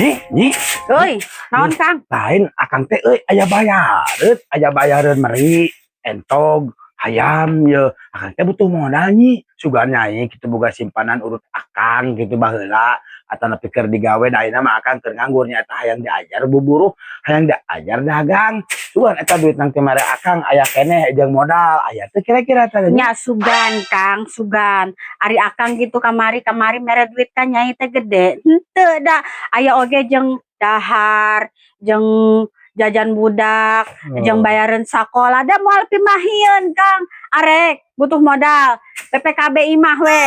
Nyi, Nyi, Euy, naon, Kang? Lain, Akang teh euy aya bayareun, aya bayareun meri entog, hayam ye. Akang teh butuh modal, Nyi. Sugan Nyai kitu boga simpanan urut Akang gitu baheula atau pikir digawe, da ayeuna mah Akang keur nganggur nya, eta hayang diajar buburuh, hayang diajar dagang. Sugan eta duit nang teh mere Akang aya keneh jeung modal, aya teh kira-kira teh, Nyi? Nya sugan, Kang, sugan. Ari Akang gitu kamari-kamari mere duit ka Nyai teh gede. Henteu da aya oge jeung dahar, jeung jajan budak, jeung bayaran sakola, da moal pimahieun, Kang. Arek butuh modal. BPKB imah we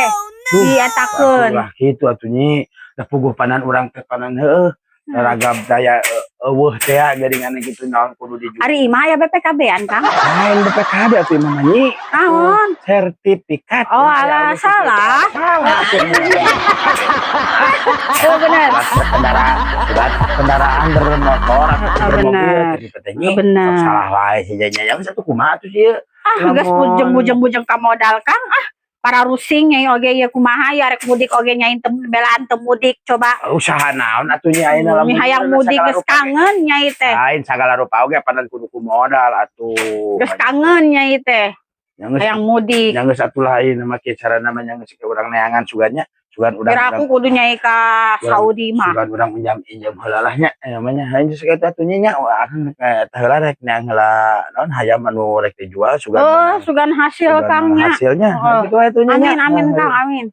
dietakeun. Lah kitu atuh, Nyi. Da puguh panan urang teh panan heueuh. Ragam daya euweuh teh ya geuningan kitu, naon kudu dijual. Ari imah aya BPKB-an, Kang? Lain BPKB atuh imah mah, Nyi. Naon? Sertifikat. Oh, alah, salah. Salah atuh. Oh, bener. Kendaraan, surat kendaraan bermotor atau Oh, bermobil bener. Gitu teh, Nyi. Oh, bener. Sok salah wae sih nya. Yang satu kumaha atuh sih? Ah, geus bujeng-bujeng ka modal, Kang. Ah, para rusing Nyai oge ieu kumaha ya, rek mudik oge Nyai teu belaan teu mudik coba. Usaha naon atuh, Nyi, ayeuna lamun Hayang mudik, geus kangen Nyai teh. Lain sagala rupa oge panan kudu ku modal atuh. Geus kangen Nyai teh. Yang geus Hayang mudik. Yang geus atuh lain mah kieu carana mah, yang geus urang neangan sugannya, sugan urang Kira aku kudu Nyai ka Saudi mah. Sugan urang injam injam heula lah nya, namanya hayang geus kitu atuh, Nya. Akang eta heula rek neang heula naon hayam anu rek dijual, sugan Oh, sugan hasil, sugan Kang, nya. hasilnya. Oh. Nah, kitu atuh, Nya. Amin, amin, Nah, Kang, amin.